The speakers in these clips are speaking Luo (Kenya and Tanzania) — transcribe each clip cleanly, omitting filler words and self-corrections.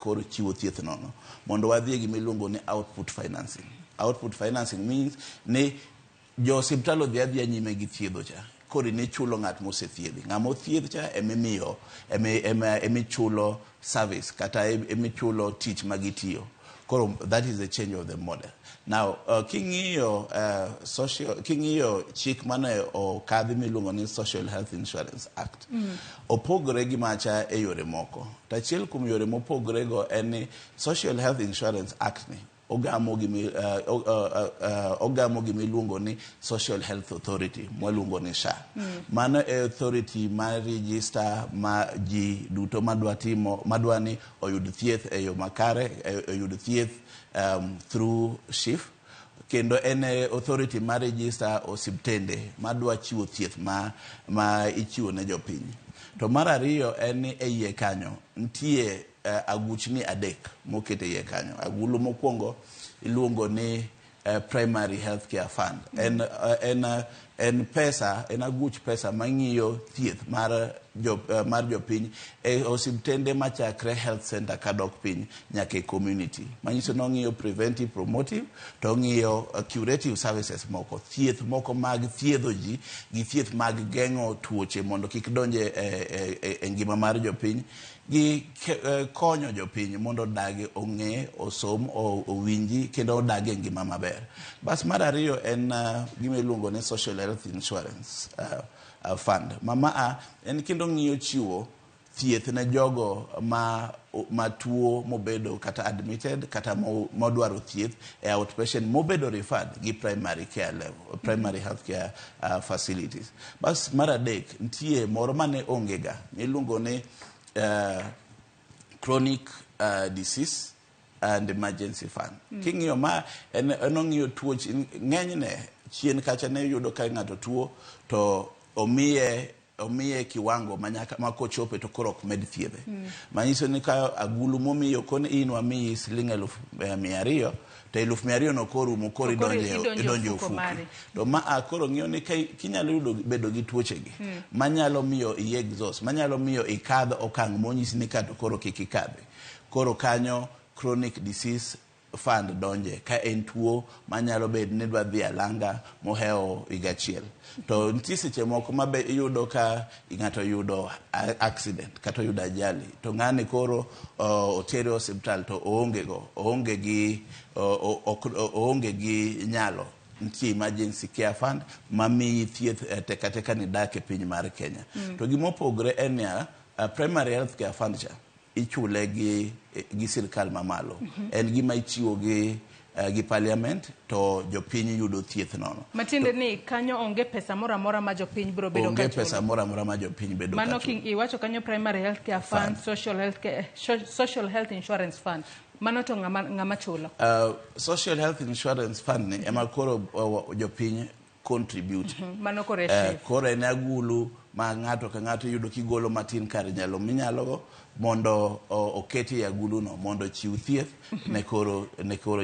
Koro chiwo thieth nono mondo wadhi e gima iluongo ni output financing. Output financing means ni jo osiptal odhi adhiya nyime gi thiedho cha, koro in ichulo ng'at mosethiedhi. Ng'ama othiedh cha emimiyo emichulo service kata emichulo tich ma gitiyo. Koro that is the change of the model. Now king'iyo social, king'iyo chik mane okadhi miluongo ni Social Health Insurance Act, opogore gi macha e yore moko. To achiel kuom yore mopogore go en ni Social Health Insurance Act ni ogamo gimi, ogamo gima iluongo ni Social Health Authority, mwaluongo ni SHA. Mano e authority ma register ma ji duto madwa timo, madwa ni oyud thieth e yo makare, oyud thieth through SHIF, kendo en e authority ma register osiptende madwa chiwo thieth ma ichiwo ne jopiny. To mar ariyo en ni e iye kanyo nitie aguchni adek moket e iye kanyo. Agulu mokwongo iluongo ni Primary Health Care Fund. En pesa, en aguch pesa mang'iyo thieth mar jopiny e osiptende machakre health center kadok piny nyaka e community. Manyiso ni ong'iyo preventive, promotive, to ong'iyo curative services moko, thieth moko mag thiedho ji gi thieth mag geng'o tuoche mondo kik donje e ngima mar jopiny, gi konyo jopiny mondo odagi, ong'e, osom, owinji kendo odag e ngima maber. Bas mar ariyo en gima iluongo ni Social Health Insurance Fund. Ma maa en kendo ng'iyo chiwo thieth ne jogo ma tuo mobedo kata admitted kata modwaro thieth e outpatient mobedo referred gi primary care level, primary health care facilities. Bas mar adek nitie moro mane onge ga miluongo ni Chronic Disease and Emergency Fund. King'iyo ma en ong'iyo tuoche ng'enyne chien kacha ne yudo ka ng'ato tuo to omiye kiwango manyaka ma kochope to koro ok med thiedhe. Manyiso ni ka agulu momiyo koni in wamiyi siling 200,000 to 200,000 no korumo koro idonje idonje ofuko. To ma a koro ng'iyo ni kinyalo yudo bedo gi tuoche gi manyalo miyo i exhaust, manyalo miyo ikadh okang' monyisi ni kato koro kik ikadhi. Koro kanyo Chronic Disease Fund donje ka en tuo manyalo bedo ni dwa dhi alanga mohewo higa achiel. To nitie seche moko ma be iyudo ka ng'ato oyudo accident kata oyudo ajali to ng'ani koro otere osiptal to oonge go, oonge gi nyalo. Nitie Emergency Care Fund mamiyi thieth tek ateka ni dak e piny mar Kenya. To gima opogore en niya, Primary Health Care Fund cha ichule gi sirkal mamalo. En gima ichiwo gi parliament to jopiny yudo thieth nono. Matiende ni kanyo onge pesa moro amora ma jopiny biro bedo Onge pesa moro amora ma jopiny bedo. Mano iwacho kanyo Primary Health Care Fund, Social Health Insurance Fund. Mano to ng'ama chulo? Social Health Insurance Fund ni ema koro jopiny contribute. Mano koro koro en agulu ma ng'ato ka ng'ato yudo kigolo matin kar nyalo minyalogo mondo oketi e agulu no mondo ochiw thieth ne koro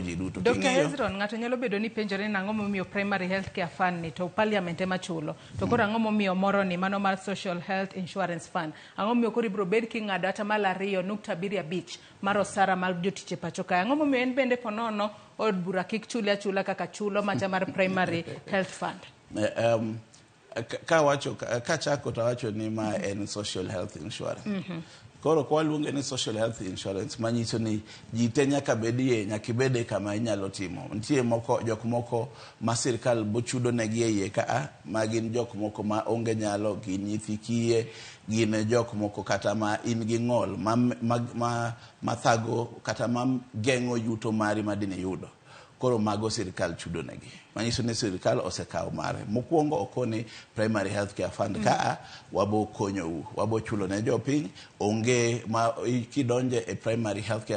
ji duto. Dr. Hezron, ng'ato nyalo bedo ni penjore ni ang'o momiyo Primary Health Care Fund ni to parliament ema chulo, to koro ang'o momiyo moro ni mano mar Social Health Insurance Fund, ang'o momiyo koro ibiro bed king'ado 75.5 mar osara mar jotich e pacho kae? Ang'o momiyo en bende ponono od bura kik chule achula kaka chulo macha mar Primary Health Fund? Kawacho kachako to awacho ni ma en social health insurance. Koro kwa waluonge ni social health insurance, manyiso ni ji te nyaka bedie, nyaka ibede kama inyalo timo. Nitie moko, jok moko ma sirkal bochudo negi e iye ka ma gin jok moko ma onge nyalo, gin nyithi kiye, gin jok moko kata ma in gi ng'ol ma thago kata ma geng'o yuto mari ma dine yudo. Koro mago sirkal chudo negi, manyiso ni sirkal osekawo mare mokwongo okoni Primary Health Care Fund ka wabo konyou, wabo chulo ne jopiny onge ma kidonje e primary health care.